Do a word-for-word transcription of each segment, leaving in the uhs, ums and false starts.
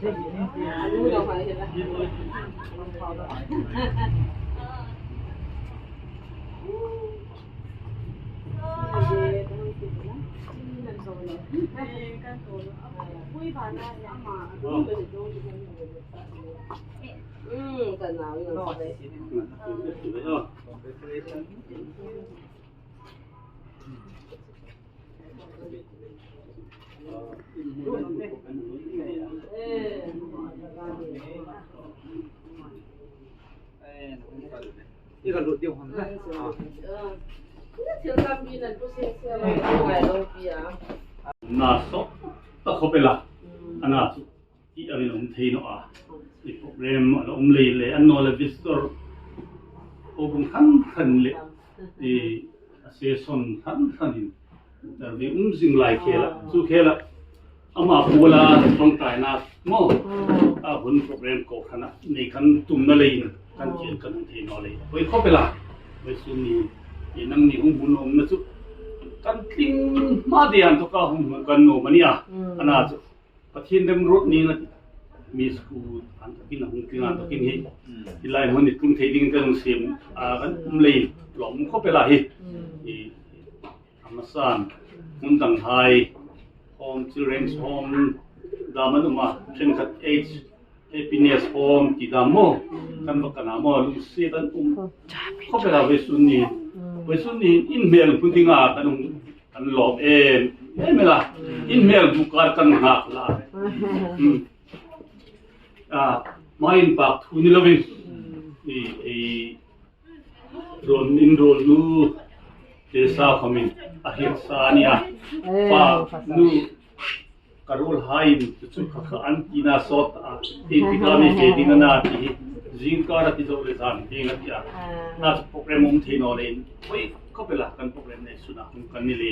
Na so ta khopela. Ana chu ti a min um thei no a. I program a la um lei le an no le visitor. Ko bung khan khan le. I a session khan khan in. Interview um jing lai khela. Chu khela. Ama pula tong tai na mo. A hun program ko khana. Nei khan tum na lei in. Kan ti kan um thei no lei. Koi khopela. Koi sun ni. I nang ni hung hun um na chu. Kan tling ma de an to ka hung hun kan no mani a. Ana chu. Pathen dem rot ni na mi school an to kin hung kin an to kin hi. Hilai hon ni tum thei ding ka hung sem. A kan um lei. Lo um khopela hi. I amasan. Hun dang hai. Home, children's home. Daman uma. Chen khat age. Happiness home ti dam mo, kan va kan a mo, lungset an um. Khopela ve sun ni, ve sun ni in hmel pu dinga kan um, kan lom em, em la, in hmel pu kar kan ngak la. Hmm. A, ma in pak thu ni lovin. I, i, Ron in rol nu, te sa khomin, a hiat sa ni a. Eh, pa, pa sa. Nu, ka rol hai in, chu chu kha kha an ti na sot a. Ti ti ka mi ke ding na ti. Jing ka ra ti zo le zan ti nga ti a. Ah. Na chu program um thei no le in. Oi, khopela kan program nei suna hung kan ni le.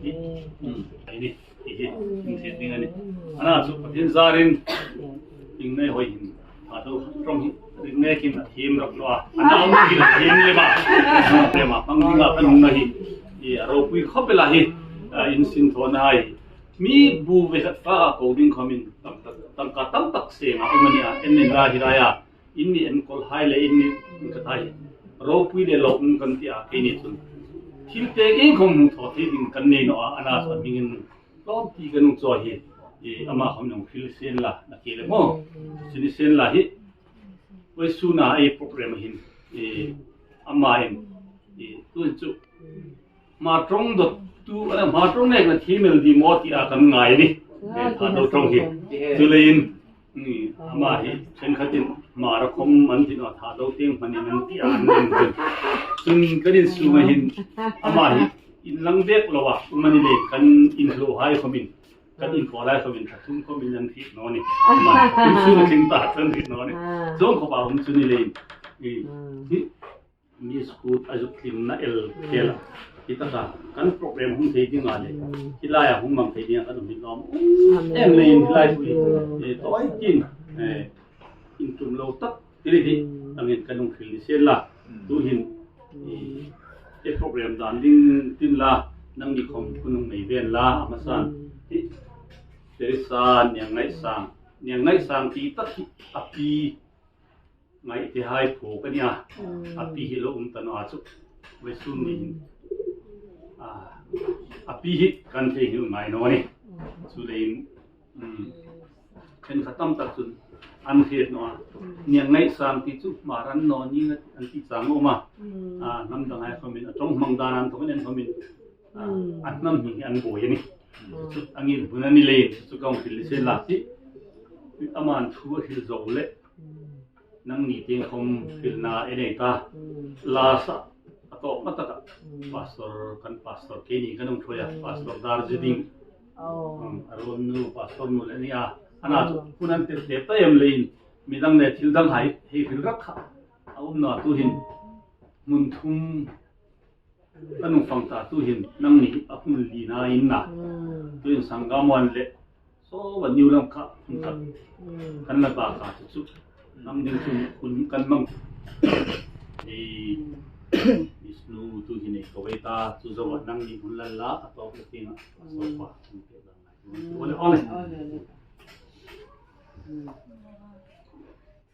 Eh. Hmm. Ai ni. Ti hi, in thei ding ani. Ana chu Pathen jarin, in nei hoi hin. Thadou tong hi, in nei kin a thim rap lo a. Ana um kin a thim le ba. Le ma, pang ding a kan hung na hi. I a ropui khopela hi. A in sin tho na hi. Mi bu ve khat fa a ko ding khomin. Tang, tang, tangka tang tak se ma um ani a. En nen la hi la ya. In ni enkol hai le in ni in ka thai. Ropui le lo um kan ti a, keini chun. Thil te kin khom mu tho thei ding kan nei no a, ana sa mingin lom ti kan nung cho hi. I ama khom nung feel sen la, na ke le mo. Sini sen la hi. Oi suna ei program hin. I ama in. I tu chu. Ma trong dot tu, eh, ma trong nek na thimel di mo ti a kan ngai ni. Eh, Thadou trong hi. Chu le in, ni, ama hi, chen khat in, ma ra khom man ti no Thadou teng man in an ti a an nen. Chun kan in su ma hin, ama hi, in lang bek lo a, um ani le kan in lo hai khomin, kan in ko lai khomin, thum khomin an ti no ni. Ma, thum su na thim ta, kan ti no ni. Jong ko ba um chu ni le in. I, hi, Mi school a zuk tlim na el kel a. Hitaka kan program hung thei ding a le. Hilai a hung mang thei ding a kan um hi lom. Em le in hilai pui. E toi tin. E in tum lo tak. Tili di. Angin kan hung thil di sel la. Tu hin. E program dan ding tin la. Nang ni khom kun hung nei ven la. Amasan. Hi. Teresa Niang Ngai Sang. Niang Ngai Sang ti tak hi. Api. Ngai te hai pho ka nia. Api hi lo um ta no a chu. Vai sum ni hin. A, api hi kan thei hi ngai no ni. Chu le in. Ken khatam tak chun an thei no a. Niang Ngai Sang ti chu ma ran no ni an ti chang um a. A, nam dang ai khomin a chong mang dan an thong en khomin. A, an nam hi an boi ni. Chu angin hun ani le chu kong thil se la ti. Aman thu a thil zo le. Nang ni teng khom pilna e nei ta. Lasa, a to ma taka. Pastor, kan pastor, keini kan hung thoi a, pastor Darjeeling. A ron nu, pastor nu le ni a. Ana chu, kunan te te ta em le in. Midang le thil dang hai, hei thil rak kha. A um na tu hin. Mun thum. Ka nung fang ta tu hin nang ni a hun li na in na. Tu hin sangam wan le. So, wan niu lam kha, hun kha. Kan la ba ka chu chu. Nam ding chu hun kan mang. Ei, Vishnu tu hin ei ko wei ta, chu zo wa nang ni hun la la, a to ke ting a. So pa, hun ke la ngai. Ole, ole.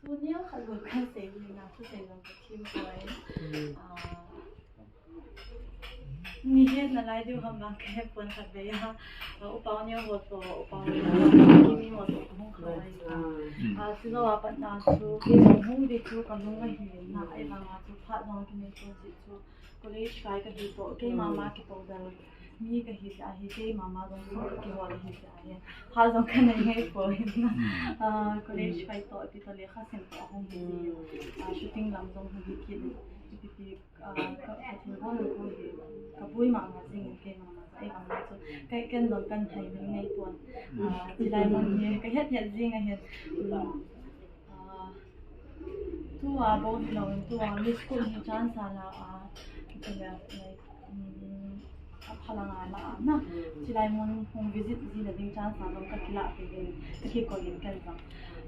Thu neo khat bou kasei ding a, thusei jong kathempoi. Ah, ni hetna lai diu ham vang kahepon khatvei a. Ah, U Paoneo ho toh, U Paoneo, Kimi ho toh kahung kha lai a. Ah, chujou a pat na chu, kei jong hung ding chu kalung ahi na, ahivang a chu phat jong kinei pon jeh chu. College kai kahi toh, keima ma kipau dal mi kahi jeh ahi, keima ma jong jong kakihol ahi jeh ahi. Phat jong kanei ngai poi na. Ah, college kai toh, ipi toh lekha sim toh ahung hi. Ah, shooting lam jong hung hi kit. Ipi pi, ah, ka, kathilbol na ko hi. Kaboi mama jing in keima ma jong, ahivang a chu. Kei ken jong kanhai min ngai pon. Ah, chilai mun hi kahet het jing ahin. Ah, tua bou hilou in, tua Miss Cook hi chance ala a, tua, like, um, aphalang ala a, na, chilai mun hung visit jina ding chance a jong kakilah peh in, kakikoi in ken jong.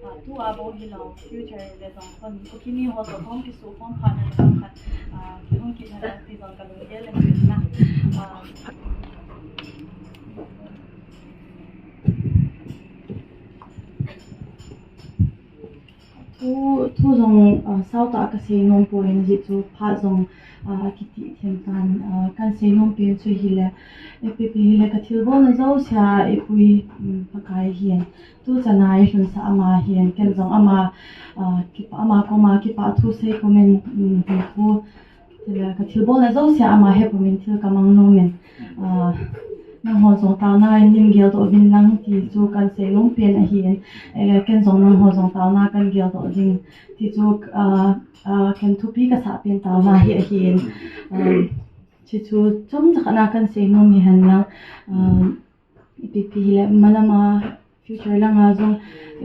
Ah, tua bou hilou, future le jong kon, ko kini ho toh kon kisu kon pha na jong khat, ah, kihung kit na ti jong kalunggel le na. Ah, Thu, thu jong, ah, sao tah a kasei nom poi in, ajeh chu phat jong, ah, akiti them tan, ah, kahin sei nom pen chu hile, ipi pi hile kathilbol na jouse a eipui, um, Pakai hin. Tu chan a eilhunsa ama hin, ken jong ama, ah, kipa, ama koma kipa thu sei pum in, um, hinkho Chule kathilbol na jouse a ama he pum in thil kamang nom in. Ah, nangho jong taona in neigel doh uvin lang ti chu kahin sei nom pen ahi in. Eh, ken jong nangho jong taona kahin gel doh ding ti chu, ah, ah, ken thupi kasah pen taona hi ahi in. Ah, ti chu chomcha khat na kahin sei nom hi hen lang. Ah, Ipi pi hile, malama future langa jong,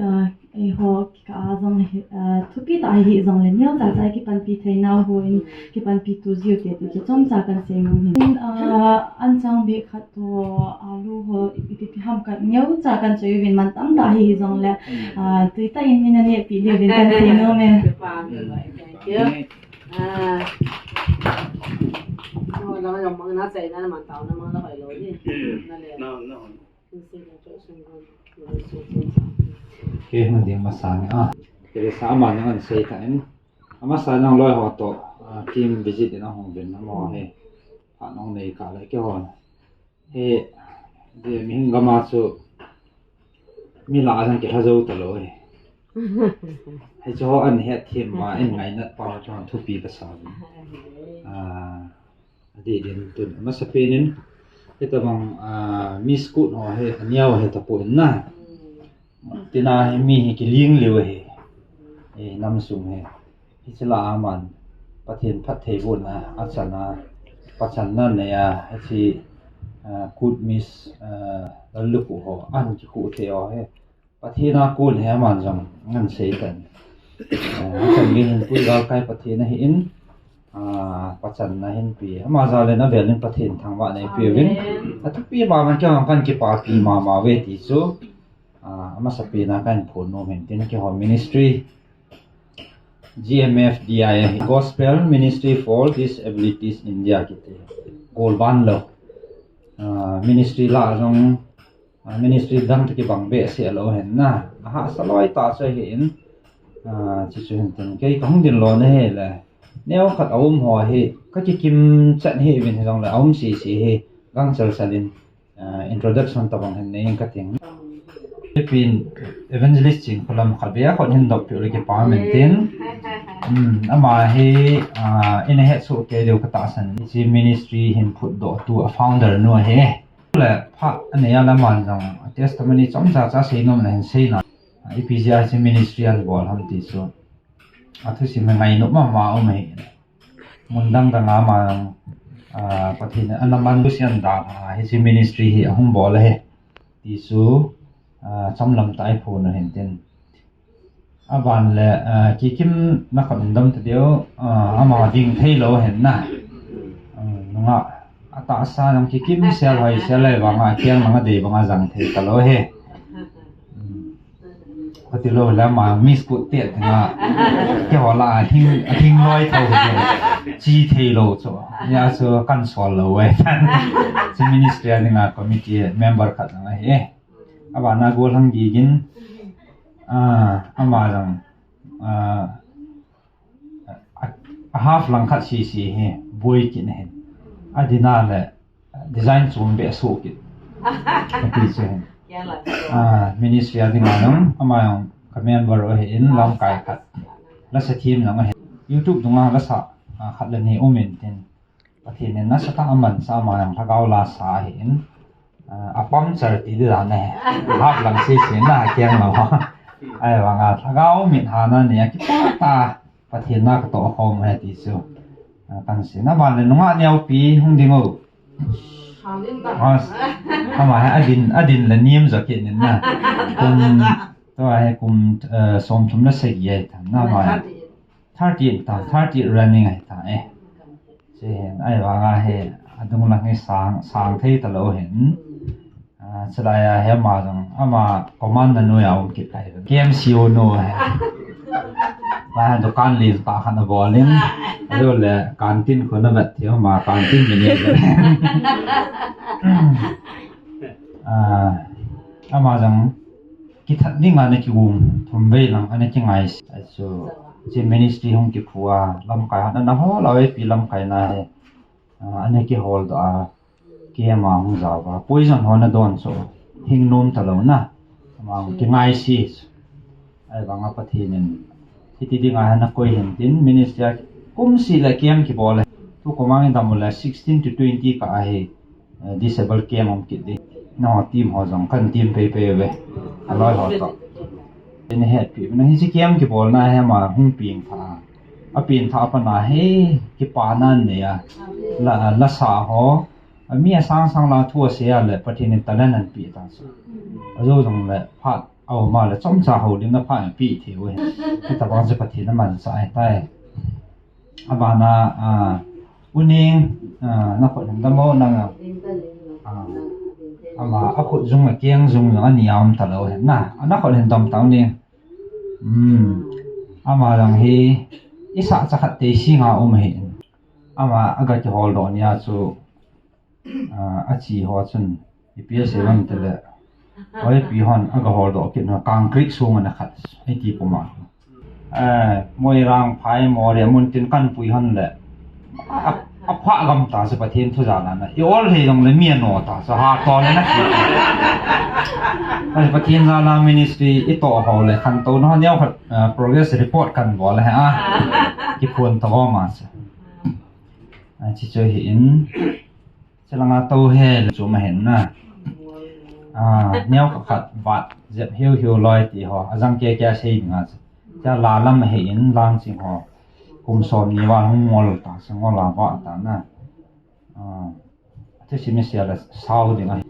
ah, eiho kikah a jong hi, ah, thupi tah hi jong le, neo cha cha kipanpi thei nau hon, kipanpi tu jiu te ti chu chomcha kahin sei nom in. Ah, anchang bek khat toh, alu ho, ipi pi ham khat neo cha kahin choi uvin, mantam tah hi jong le, ah, tui tah in min aneh pi le uvin kahin sei nom e. Thank you. Ah. No, la jong mang na chai na man tao na mang la hoi lo ni. Na le. No, no. Kei hung ding masa ni a. Kei le sa ama nang an sei ta in. Amasa nang loi ho toh, ah, team visit in ahung vin na mo he. Phat nong nei kah le kei hon. He, de mihing gam a chu mi lah a jong kilha jou talou e. Hiche ho ahin hetthem uva, ahin ngainat pa ho chu thupi kasa uve. Ah, Adih din tun, amasapen in, hitabang, ah, Miss Cook ho hi, aneo hi tapon na. Tina hi mi hi kiling lheh hi, eh, nam sung hi. Hiche lah a aman, Pathen phattheibohna, achan a, pachanna anei a, hiche, ah, Cook Miss, ah, Lalluku ho, ahin kikhuh thei ho hi. Pathen a kon hi aman jong ahin sei tan. Eh, achan gei hin pui galkai Pathen ahi in, ah, pachanna ahin pe. Ama jal in avel in Pathen thangvahna eipeuvin. Amen. Athupi mama kei jong kahin kipapi mama uve ti chu, ah, amasapen a kahin phon nom in tin keiho ministry. G M F D I ahi, Gospel Ministry for Disabilities India kiti. Golban lou. Ah, ministry lah jong, ah, ministry dang toh kibang behseh lou hen na. Ahahsa loi tah chu ahi in. Ah, chuchu hin tin kei kahung ding lona hi le. Neo khat aum ho hi, kakikim chet hih uvin hijong le, aum sese hi, gangchel chel in. Ah, introduction tabang hin nei inge kating. Philippine Evangelist Chingkholam khatvei a khut hin dop peh le kipa umin tin. Hmm, ama hi, ah, ina het soh kei diu katahsan. Hiche ministry hin phutdoh tu a founder nu ahi. Le phat anei a le aman jong testimony chomcha cha sei nom na hin sei na. Ah, ipi jeh a hiche ministry ahin bol ham ti chu. Athusim hi ngainom mama um ahi. Mun dang dang a ama, ah, Pathen in ana man thusim dan a, hiche ministry hi ahung bol ahi. Ti chu, ah, chomlam tah a iphon u hin tin. Aban le, ah, kikim na khat um dam ta diu, ah, ama ding thei lou hen na. Um, nungah, atahsa jong kikim sel hoi sel le vang a, kiang lang a dei bang a jang thei ta lou hi. Um. Kati lou le ama Miss Cook te nga. Keiho lah a hing, hing loi tho ho. Chi thei lou chu. Hijeh chu kan sol lou e. Chu ministry a dinga committee member khat nga hi. Abana gollhang gigin. Ah, ama jong, ah, a, a half lang khat sisi hi boi kit ahin. Adin a le design chom beh soh kit. Ati chu hin. Ah, ministry a dinga jong, ama jong ka member u ahin, lamkai khat. Lasa thiem jong ahin. YouTube dunga lasa, ah, khat le ni um intin. Pathen in nasatah a amansah, ama jong lhagao lasa ahin. Ah, a puncture ti ding dan ahi. Half lang sisi na keng lo. Ahivanga lhagao mit hana ni a kipah tah a Pathen na katoh khom ahi ti chu. Ah, kan sei na ban le nungah neopi hung ding o. As, ama hi adin, adin le nem jo kit nin na. Kum, tua hi kum, eh, somthum le sagi ahi tan na ama hi. Thirty-eight tan, thirty-eight running ahi ta e. Che hin, ahivanga hi, adung lang hi sang, sang thei talou hin. Ah, chulai a hi ama jong, ama command na noiya um kit lai. K M C O nu hi. Ba dukan li ta khan abol in. Ajo le canteen khu na vet thei ama canteen manager. Ah, ama jong kithat dinga ana kium, thum vei lang ana kingai. Achu, che ministry hung kiphu a, lamkai hon ana hol a, ipi lamkai na hi. Ah, ana kihol doh a, K M a hung jao a, poison ho ana don chu, hing nom talou na. Ama hung kingai si. Ahivanga Pathen in, hiti dinga hi ana koi hin tin, ministry a kum seh le camp kibol e. Tukum a hin dam u le sixteen to twenty kah a hi, eh, disable camp um kit ding. Nangho team ho jong kan team pei pei uve. Aloi ho toh. Ina hetpi u na hiche camp kibolna hi ama hung pengthah a. Apengthah a pat na hi kipana anei a. La, lasa ho. Ami asang sang la thu asei a le Pathen in talent anapeh ta chu. Ajou jong le phat a um a le chomcha houlimna phat anapeh thei u ahi. Hitabang chu Pathen amansah ahitai. Abana, ah, U Neng, ah, nakhut hin dam o nang a. Ah, ama akhut jung akeng jung jong ani a um talou ahi na. Nakhut hin dam tao ni. Hmm. Ama jong hi isah cha khat tei singa um ahi. Ama aga kihol doh nia chu, ah, achi ho chun ipi asei uvem tile, oipi hon aga hol doh kit na, concrete sung ana khat, iti puma. Eh, Moirang phai Moreh mun tin kan pui hon le, a, aphah gam ta chu Pathen thu jal a na. I ol thei jong le mi ano ta chu ha to le na. Ai, Pathen jal a ministry i toh ho le khantouna ho neo khat, eh, progress report kan bol le ha. Kiphon to ma chu. Ah, chi chu hi in. Chulanga tou he le chu ma hin na. Ah, neo khat khat vat jep hiu hiu loi ti ho. Ajang ke ke sei dinga chu. Cha la lam hi in lang ching ho. Kum som ni val hung ngol ta, sa ngol a va ta na. Ah, thusim sia la sao ding ahi.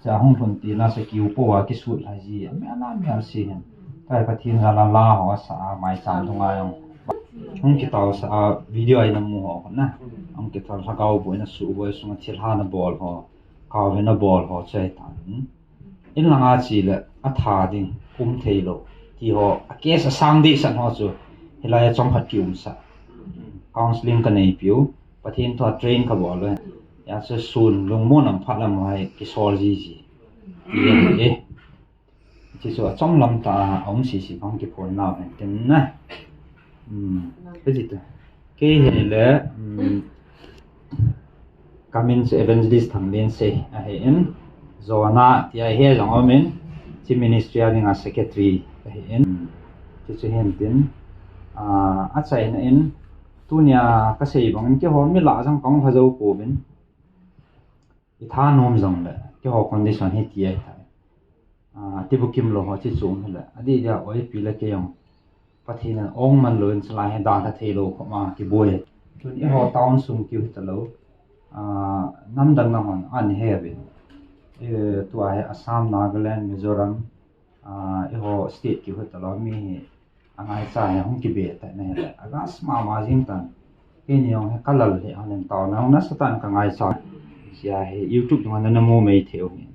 Cha hung lhun ti na sa kiu po a kisut lha ji. Mi ana mi a si hin. Tai Pathen jal a la ho sa a mai cham dunga jong. Hung kitao sa a video a ina mu ho na. Hung kitao lhagao boi na su boi sunga thilha na bol ho. Kau ve na bol ho chai ta. In langa chi le a tha ding, kum thei lo, ti ho, a case a sang deh san ho chu, hilai a chom khat ki um sa. Counseling ka nei piu, Pathen thu a train ka bol le. Ya chu sun lungmon am phat lam hai ki sol ji ji. Ti e. Chi chu a chom lam ta a um si si bang ki phon nau hen tin na. Hmm. Ka ji ta. Kei hi le, um, Ka min chu Evangelist Thanglinsei ahi in, Jona tia hi jong um in, chi ministry a dinga secretary ahi in, chi chu hin tin, ah, achaina in, tunia ka sei bang in keiho mi lah jong kong pha jou pouvin, i tha nom jong le, keiho condition hi ti ahi tai. Ah, ti bukim lou ho chi chung hi le, adih dia oipi le kei jong Pathen in ong man louvin chulai hi dalha thei lou khop ma kiboi. Tun eiho town sung kiu hi talou. Ah, namdang na hon an he uvin. Eh, tua hi Assam, Nagaland, Mizoram, ah, eiho state kiu hi talou mi hi angaicha hi hung kibe ta na hi le. August mama jing tan. Keini jong hi ka lal hi, anin tao na hung nasatah in ka ngaicha. Sia hi YouTube dunga nana mu mai thei u hi.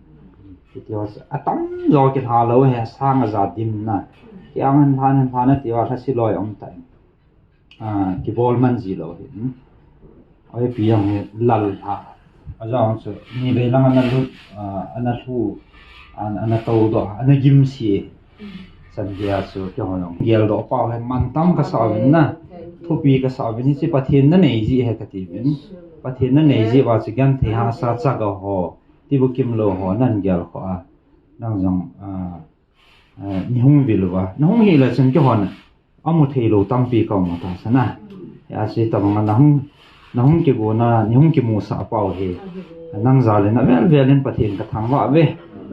Kiti ho sa, atam jo kilha lou hi, asang aja dim na. Kiang hin lhan hin lhan na ti va lha si loi um ta in. Ah, kibol man ji lou hi. Hmm. Oipi jong hi lal lha. Aja hung chu, ni vei lang ana lut, ah, ana lhu, an-, ana tou doh, ana gim si. Chan gei a chu keiho jong geldoh pau hen, mantam kasah uvin na. Thupi kasah uvin, hiche Pathen nanei jeh ahi kati uvin. Pathen nanei jeh uva chu genthei hahsa chaga ho, tibukim lou ho nan gelkhoh a, nang jong, ah, ah, nei hung vil uva. Nahung hih le chun keihon amu theilou tampi kaum u tahsan a. Hiche tobang a nahung, nahung kigona, nei hung kimusah pau hi, nang jal in avel vel in Pathen kathangvah uve,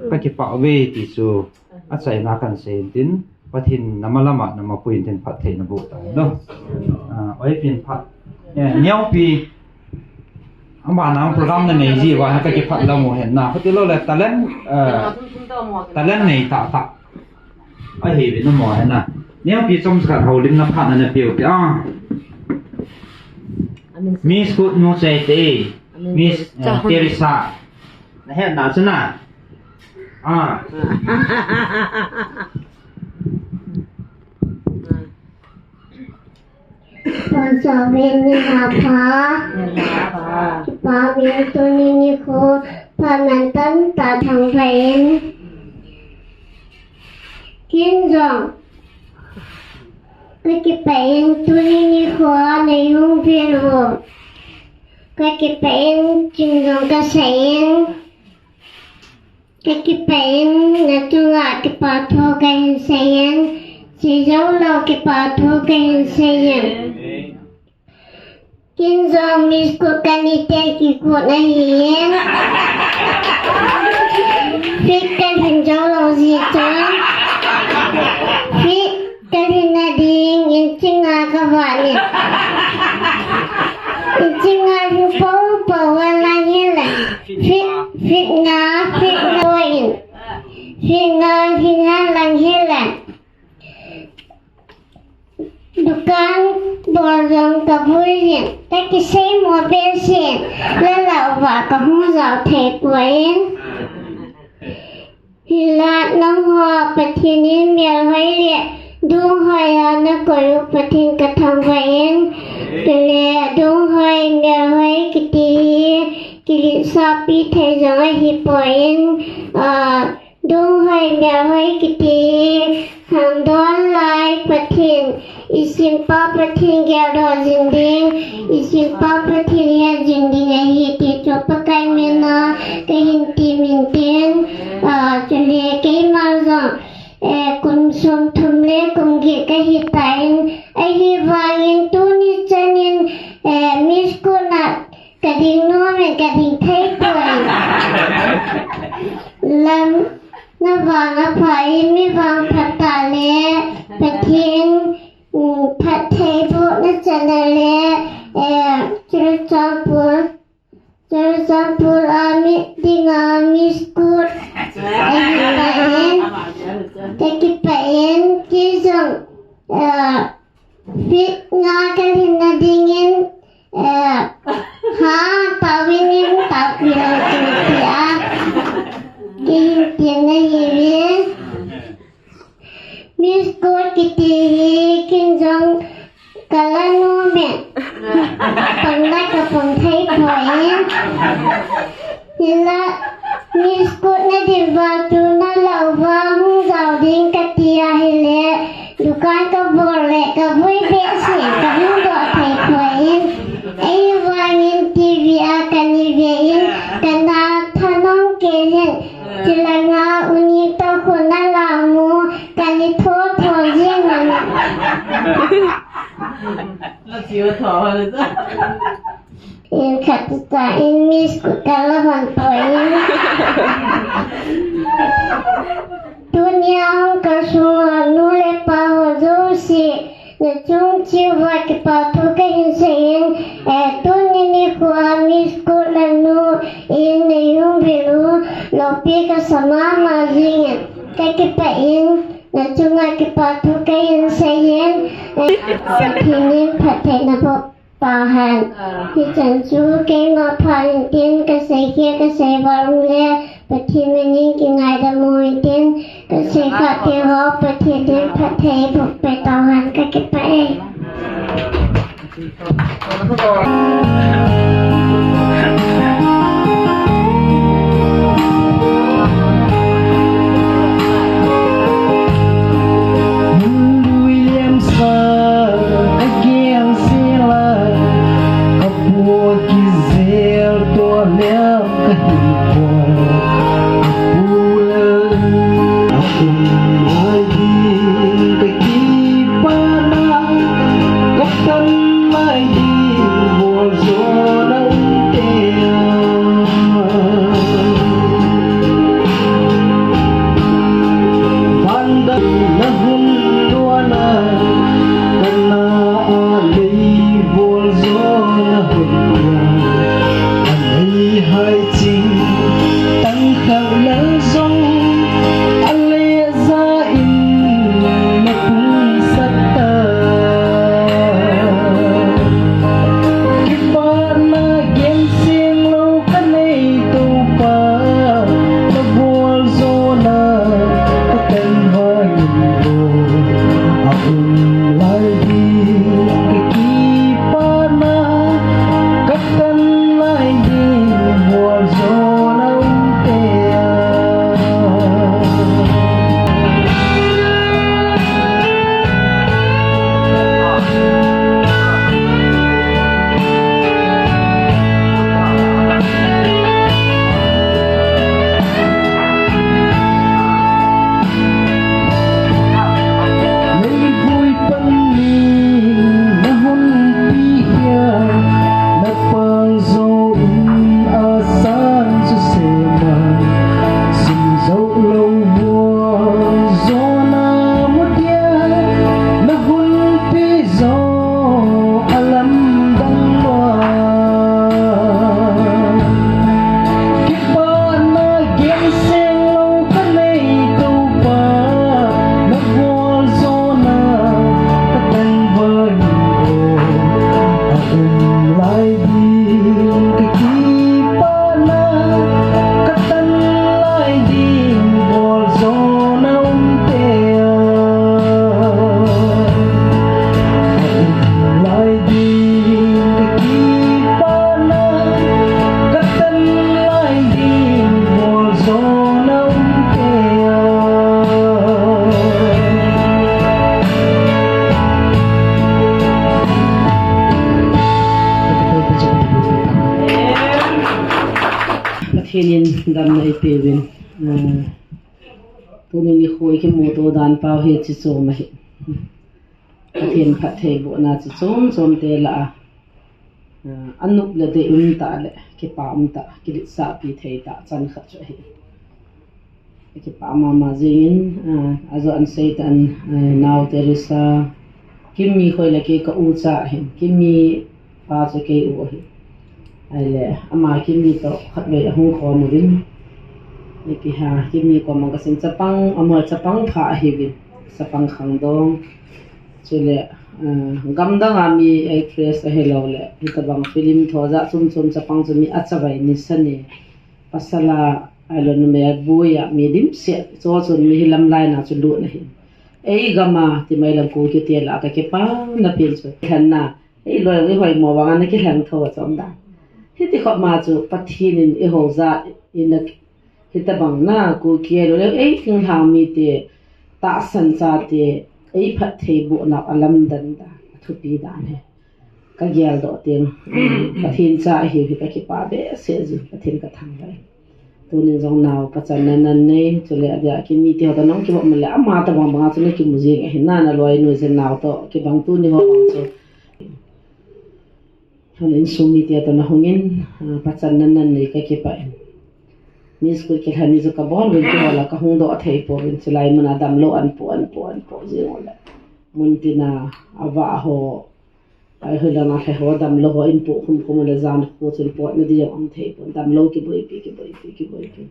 kakipah uve ti chu achaina a kasei in tin, Pathen in nama lam a nama pui in tin, phatthei naboh tahen. Ah, oi pin phat. Eh, Neopi, ama nang program nanei jeh uva kakipah lam u hen na. Khuti lou le talent, eh, talent nei tahtah ahiuvin amaho hen na. Neopi chomcha khat houlimna phat nana peh u te a. Miss Kut nu Cheite, Miss, eh, Teresa. Nahet na chu na. Ah. Tonsot uvin, nilhah pha. Nilhah pha. Kipa umin tuni nikho phat mantam tah thangvah in. Ken jong kakipah in tuni nikho a nei hung vel u. Kakipah in ching jong kasei in. Kakipah in, nachunga kipa thu kahin sei in, seijoulou kipa thu kahin sei in. Ken jong Miss Kut kani te kikut ahi in. Fit kalhin joulou jeh chun. Fit kalhin nading in ching a kavah in. In ching a hin pou pou a lang hile. Fit, fit nga, fit nga in. Fit nga hin a lang hile. Dukan bol jong kavui in. Kakiseimo behseh in. Lalah uva kahung jao thei poi. Hinla nangho Pathen in melhoi le dunghoi a nakoi u Pathen kathangvah in, chule dunghoi melhoi kiti hi kiletsahpi thei jong ahipoi, ah, dunghoi melhoi kiti hi khangdon lai Pathen, isimpa Pathen geldoh jing ding, isimpa Pathen het jing ding ahi ti chu Pakai min a kahin temin tin, ah, chule keima jong, eh, kum somthum le kum get kahi tan, ahivangin tuni chan in, eh, Miss Kut na kading nom in kading thei poi. Lam na vang apha in, mi vang phatah le Pathen, um, phattheibohna chana le, eh, Churachandpur, Churachandpur a meet dinga Miss Kut ahipoi. Kakipah in, kei jong, eh, fit nga kalhin nading in, eh, ha, taovin in, taopi lou chun tia. Kei hin tin ahiuve. Miss Kut kiti hi ken jong kala nom in. Pang la kapang thei poi. Hinla Miss Kut nading uva chu nalah uva hung jao ding kati ahile, dukan kabol le kavui behseh in kahung doh thei poi. Ahivangin TV a kana ve in, kana thanom kei in. Chulanga uni toh khu nalah mu, kana tho tho jing in. Khat cha in Miss Kut kala hon poi. Tunia hung kalsung nu le pa ho jouse, nachung cheh uva kipa thu kahin sei in, eh, tuni nikho a Miss Kut lanu in nei hung vil u, loupi kasa mama jing in, kakipah in, nachunga kipa thu kahin sei in, eh, Pathen in phatthei naboh tahen. Hichan chu keima phat in tin kasei khel kasei val um le, Pathen min in kingaidam u hitin, kasei khah teho Pathen in phatthei boh peh tahen, kakipah e. Em ka hi bol, a pu le, a um lai ding ka kipana, ka tan lai ding bol jo na um te. Van dang na hun luana, ka na a lei bol jo na hun luana. A lei hai ching, tang khang lal jong, a le ja in na pung sat ta. Kipana gen sing lo ka nei Toupa, na bol jo na ka tan vai in lo. A um lai ding ka kipana, ka tan lai ding bol jo na um te. Leivui pan ning na hun pi hia, na pang jo in a san su se ma, sim jo lo vua jo na mu tia, na hun pi jo a lam dang lua. Kipana gen sing lo ka nei Toupa, na bol jo na ka tan vai in lo. A um lai ding ka kipana, ka tan lai ding bol jo na um te. A um lai ding ka kipana, ka tan lai ding bol jo na um te. Pathen in damna eipeuvin. Ah, tuni nikho i kimuto dan pau hi chi chom ahi. Pathen phattheibohna chi chom chom te lah a, ah, anop le dei um tah le kipa um tah, kiletsahpi thei tah chan khat chu ahi. Kipa mama jingin, ah, ajo an sei tan, ah, nao Teresa, Kimmi khoi le kei ka u cha ahin, Kimmi pa chu kei u ahi. Ahile, ama Kimmi toh khatvei ahung khom uvin. Ipi ham, Kimmi koma ka sin chapang, ama chapang pha ahiuvin. Chapang khangdong. Chule, ah, gamdang a mi actress ahilou le, hitabang film tho jat chom chom chapang chu mi achavai nisa ni. Pasal a, ahilou numei a boi a mi dimset, chu chun mi hi lamlai na chu lut na hi. Ei gam a, ti mai lam Kuki te lah a ka kipana pen chu. Lhenna, ei loi ei hoimo vang a na kilheng tho a chom dan. Hiti khop ma chu Pathen in eiho jat in a, hitabang na Kuki ahilou le, ei thinglhang mite, tahsan chate, ei phattheibohna a lamdan dan, a thupi dan hi. Ka geldoh teng, Pathen cha ahiu hi ka kipa behseh jin, Pathen ka thangvah in. Tunin jong nao pachatna nan nei, chule adia Kimmi te ho toh nahung kibang man le, ama tabang bang a chu na kimu jing ahi, na na loinu jin nao toh kibang tuni ho bang chu. Hon insung mite toh nahung in, ah, pachatna nan nei ka kipah in. Mi school kilhen ni chu ka bol uvin kihol a ka hung doh thei pouvin, chulai mun a damlou an po, an po, an po jing u le. Mun tin a, avah ho, Ai, hoilang a lhai ho damlou ho in po khum khum le jan khu chun potna di jong um thei pon. Damlou kiboipi, kiboipi, kiboipi.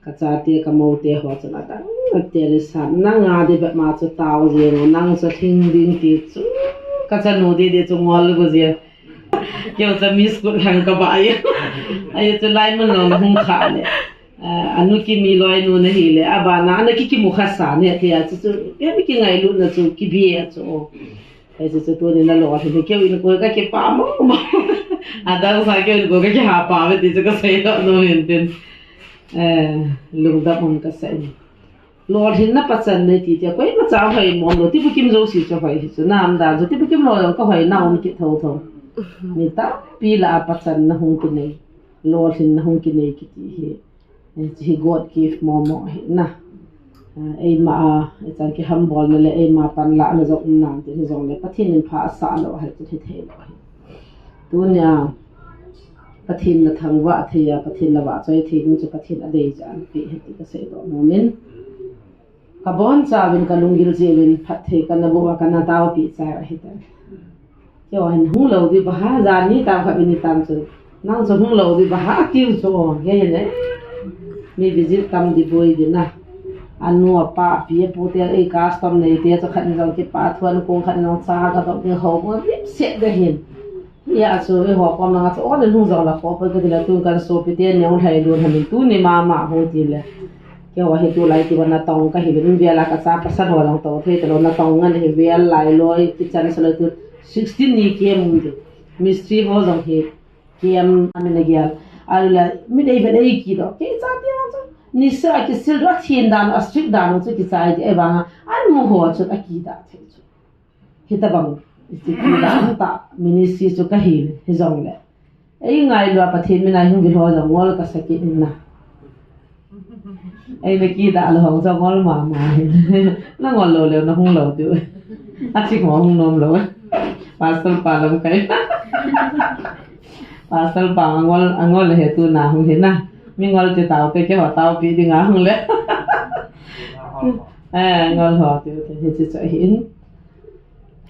Ka chate, ka moute ho chun adang a Teresa, nang a di bep ma chu tao jeng o, nang chu thing ding ti chu. Ka chanu di di chu ngol gu jeng. Keu chu mi school lhang ka ba ai. Ai chu lai mun long hung kha le. Ah, anu Kimmi loinu na hi le, abana, ana ki kimu kha sa ne, thei a chu chu, ya mi kingailutna chu, kibe a chu. Hiche chu tunin na lolhin hi keu in koi ka kipa mong mong. Adang sa keu in koi ka kiha pa ve ti chu ka sei lou nom in tin. Eh, lungdam um ka sa in. Lolhinna pachatna ti ti koima cha hoi mong lou, ti bukim jouse chu hoi hi chu. Nam dan chu ti bukim lou ka hoi na um kit tho tho. Mi tampi lah a pachatna hung kinei. lolhinna hung kinei kiti hi, eh, hi God gift momo hi na. Ah, eima a, eh, chan kihambol na le eima panlah na jong um nante hijongle Pathen in pha asah lou ahi, chu hithei lou ahi. Tunia Pathen na thangvah thei a, Pathen na vahchoi thei ding chu Pathen adei jeh a napeh ahi ti kasei doh nomin. Kabonchauvin kalunggil jeh uvin phatthei kana boh uva kana taopi chai ahitai. Keiho hin hung lou ding baha, jan ni tam khat ni tam chun. Nang chu hung lou ding baha, atiu chu o, kei hin e. Mi visit tam ding boi ding na. Anu apa, api apu te, ei custom nei te chu khat ni jong kipathu a, kong khat ni jong cha kadoh ding ho, mo dipset ding ahin. Hia chu, eiho kom langa chu, o, nalung jong la kho, pa kati le tun kan sopi te, neo lhai lun hamin, tuni mama hung ti le. Keiho hi tulai ti ba natong kahi le, in vel a kacha pasal ho jong to thei talou, natong ngan hi vel lai loi, kichan sa loi tu, sixteen ni kem um ti. Mistri ho jong hi kem amin agel. Alu la, mi dei vet ei kidoh. Kei cha ti ma chu. Nisa kisil doh, athin dan, astrict dan chu kichai ti, ei vanga, an mu ho chu akidah thei chu. Hitabang, hitabang ta ministry chu kahi, hijongle. Ei ngailua Pathen mina hung vil ho jong ngol kasa kit in na. Ei na kidah lou ho jong ngol mama hi. Na ngol lou leu na hung lou diu. Achik mo hung nom lou. Pastor pa lamkai. Pastor pa angol, angol he tu na hung hi na. Mi ngol ti tao te keiho taopi ding a hung le. Eh, ngol ho ti te hiche chu ahin.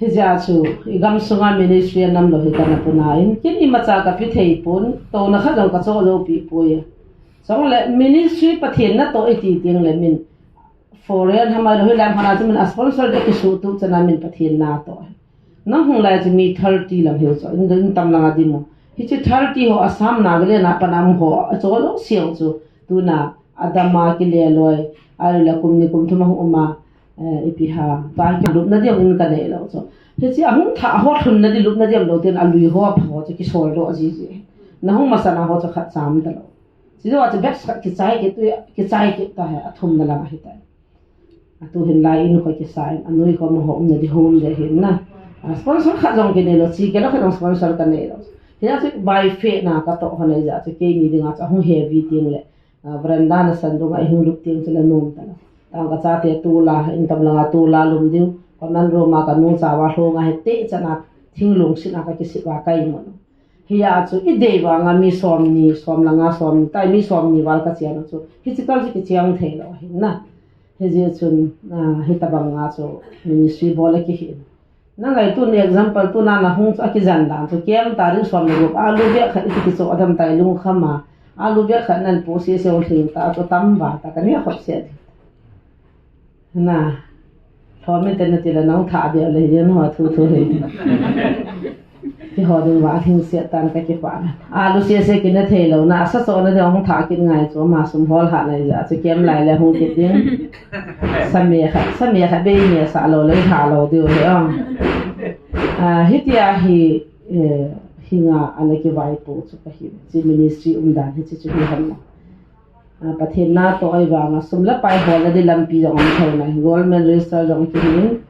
Hijeh a chu, i gamsunga ministry anam lou hi kana puna in, kin imacha kape thei pon, touna khat jong kachoh jou pi poi. Chule ministry Pathen natoh iti teng le min, foreign hamai lou hi lam hana chu min a sponsor de kisuhtup chana min Pathen natoh. Nang hung lai chu mi thirty lang hiu chu, in, in tam langa dimu. Hiche thirty ho Assam, Nagaland a pan a um ho, achoh jou siang chu, tuna, adama kile loi, alu le kum ni kum thum ahung uma, eh, ipi ham, pa kilupna ding in kanei lou chu. Hiche ahung thah ho lhunna ding lupna ding lou tin alui ho apha ho chu kisol doh jiji. Nahung masang a ho chu khat cham talou. Chujou a chu bep khat kichai kit u, kichai kit ta hi athumna lang ahitai. Atu hin lai in kho kisa in, anoi kho amaho umna ding home ding ahin na. A sponsor khat jong kinei lou, chi kilo khat jong sponsor kanei lou. Hijeh a chu by faith na katoh ho nei jeh a chu keini dinga chu ahung heavy teng le. A, veranda nasan dunga ihung lup teng chu nanom talou. Tang kachate tula, in tam langa tula lum diu. Common room a kanu chauva lhunga hite chana thinglung sina kakisit uva kaimut u. Hia chu idei vanga mi somni, som langa somni, tai mi somni val kachen u chu. Hiche kal chu kicheng thei lou ahin na. Hijeh chun, a, hitabanga chu ministry bol akihin. Nangai tun example tuna nahung chu akijan dan chu kem tarik som le gup alu bag khat iti kichoh adam tai lungkham a. Alu bag khat nan pu sese u lhing ta chu tam va ta kane khop se. Na. Lhomin te nati le nahung thah beh le hin ho thu thu hi. Keiho ding va lhing se tan kakipah. Alu sese kina thei lou na, asa so na ding hung thah kit ngai chu ama sum hol ha nai jeh a chu kem lai le hung kit ding. Sa me khat, sa me khat bei me sa lou le tha lou diu hi ong. A, hitia hi, eh, hinga ana kivaipo chu kahi, chi ministry umdan hiche chu hi ham na. A, Pathen natoh ahi vanga sum le pai holna ding lampi jong um thei nai. Government register jong kihin,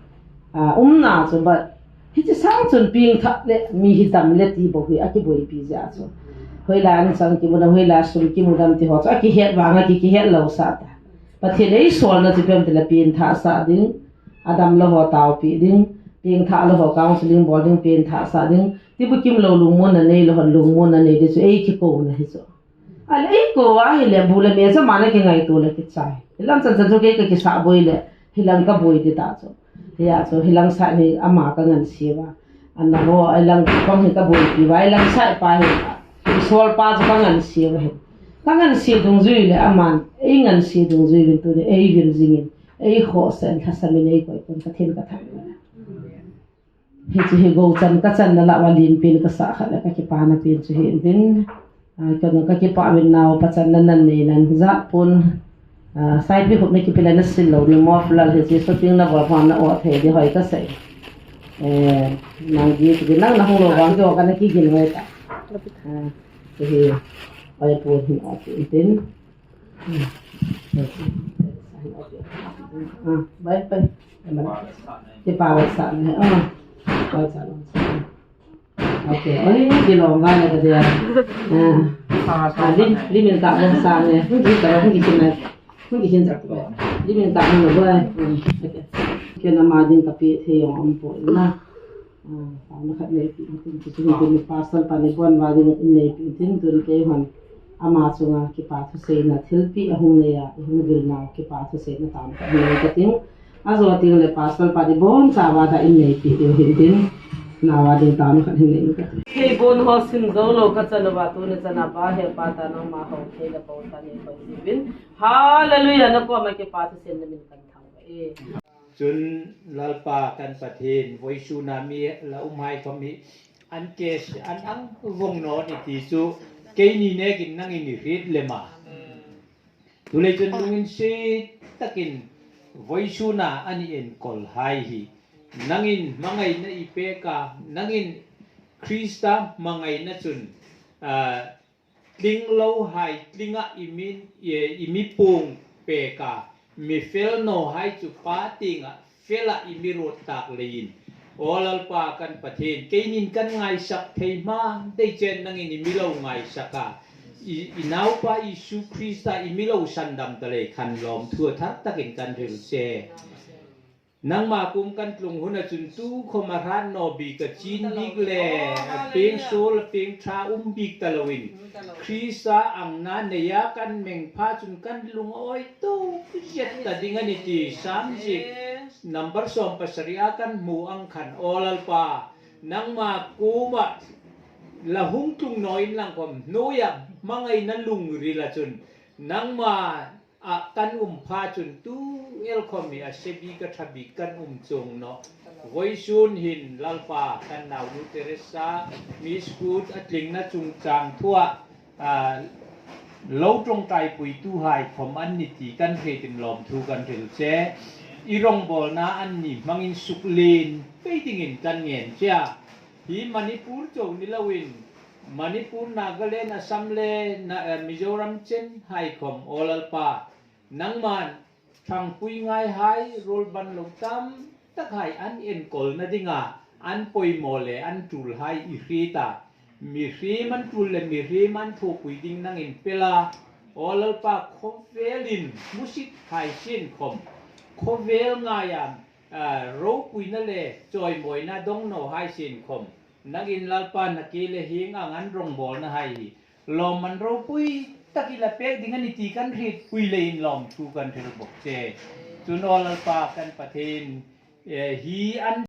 a, umna chu, but hiche sang chun pengthah le mi hidam le ti bou hi akiboipi jeh a chu. Hoilai an chang kimu dam, hoilai sum kimu dam ti ho chu akihet vanga ki, kihet lou sah ta. Pathen eisolna chu ipi ham itile pengthah sah ding, adam lou ho taopi ding, pengthah lou ho counseling bol ding, pengthah sah ding, ti bukim lou lungmonna nei lou hon lungmonna nei ding chu ei kikouna hi chu. Ale eikou ahile bu le me jama na kingaito le kichai. Hilang chan chan chu kei kakisah boi le, hilang kaboi ding ta chu. Hia chu, hilang sah hi ama kangansei uva. Ana ho, hilang pang hi kaboipi uva, hilang sah pa hi. Isol pa chu kangansei uva hi. Kangansei dungjui le aman, eingansei dungjui uvin tuni, eivil jingin, eikhohsah in lhasam in eikoi pon Pathen kathangvah e. Hiche hi gou chan kachanna lah uva lenpen kasah khat le kakipana pen chu hi intin. A, kei jong kakipah uvin nao pachanna nanei nan jat pon. A, saipi khup nakipe le nasil lou ding, muffler hiche shopping nabol phat na o thei ding hoi kasei. Eh, nang gi ti nang nahung lou vang keiho kana kigin ngai ta. A, hiche hi, oi pon hin o ti intin. Ah, bye, bye. Kipa vetsahna. Ah, vetsahna. Okay, oi, kilom ba le ka dia. Ah, ah, lim, lim in ka bong sang le. Hung ki ka, hung ki kin na. Hung ki kin jak ko. Lim in ka hung lo ba. Hmm, okay. Kei na ma ding ka pi the yong am po na. Ah, pa na khat nei pi tin, tin, tin, tin, pastor pa ni bon ba ding in nei pi tin, tun kei hon. Ama chunga kipa thu seina thilpi ahung nei a, i hung vil na kipa thu seina tam ka nei ka tin. Ajo ting le pastor pa ni bon cha ba da in nei pi diu hin tin. Na wa ding tam ka hin nei ka tin. Kei bon ho sin zo lo ka chan wa tu ni chan a pa he pa ta nang ma ho kei la pa ta ni ko jivin. Hallelujah, na ko ma kipa thu seina min kan thang ba e. Chun Lalpa kan Pathen, voisun a mi la um hai khom hi, an kes, an ang vong no ni ti chu, keini nekin nangin i hriet le ma. Tulei chun lungin se takin voisun a ani enkol hai hi. Nangin hmangaina i pek a, nangin Krista hmangaina chun, ah, tling lo hai, tling a i min, i, i mi pung pek a, mi fel no hai chu pa ting a, fel a i mi rot tak leiin. O Lalpa kan Pathen, keinin kan ngaisak thei ma, dei chen nangin i mi lo ngaisak a. I, i naupa Isu Krista i mi lo sandam ta lei khan lawmthu a thar takin kan hril che. Nangma kum kan tlung hun a chun tu khom a hrat no bik a chin bik le a peng sol a peng tha um bik ta loin Krista ang na nei a kan meng pha chun kan lung a oi to zet ta ding a ni ti Sam zik number som pasari a kan hmu ang khan o Lalpa nangma kum a la hung tlung no in lang khom noi a hmangaina lungril a chun nangma a kan um pha chun tu el khom hi a se bik a tha bik kan um chung no. Voisun hin Lalpa kan naunu Teresa mi school a tlingna chungchang thu a, a, lo tong tai pui tu hai khom an ni ti kan hre tin lawmthu kan hril che. I rongbawlna an ni hmangin suk len pei dingin kan ngen che a. Hi Manipur chau ni loin Manipur, Nagaland, Assam le na, eh, Mizoram chen hai khom o Lalpa. Nangman thangpui ngai hai, rol ban lo tam tak hai an enkol na dinga, an poimo le an tul hai i hriet a. Mihri man tul le mihri man thopui ding nangin pela. O Lalpa khovel in musit hai sin khom. Khovel ngai a, ah, ropuina le choimoina dong no hai sin khom. Nangin Lalpa na ke le hing ang an rongbawlna hai hi. Lawm man ropui tak i la pek ding a ni ti kan hriet pui le in lawmthu kan hril bok che. Chun o Lalpa kan Pathen, eh, hi an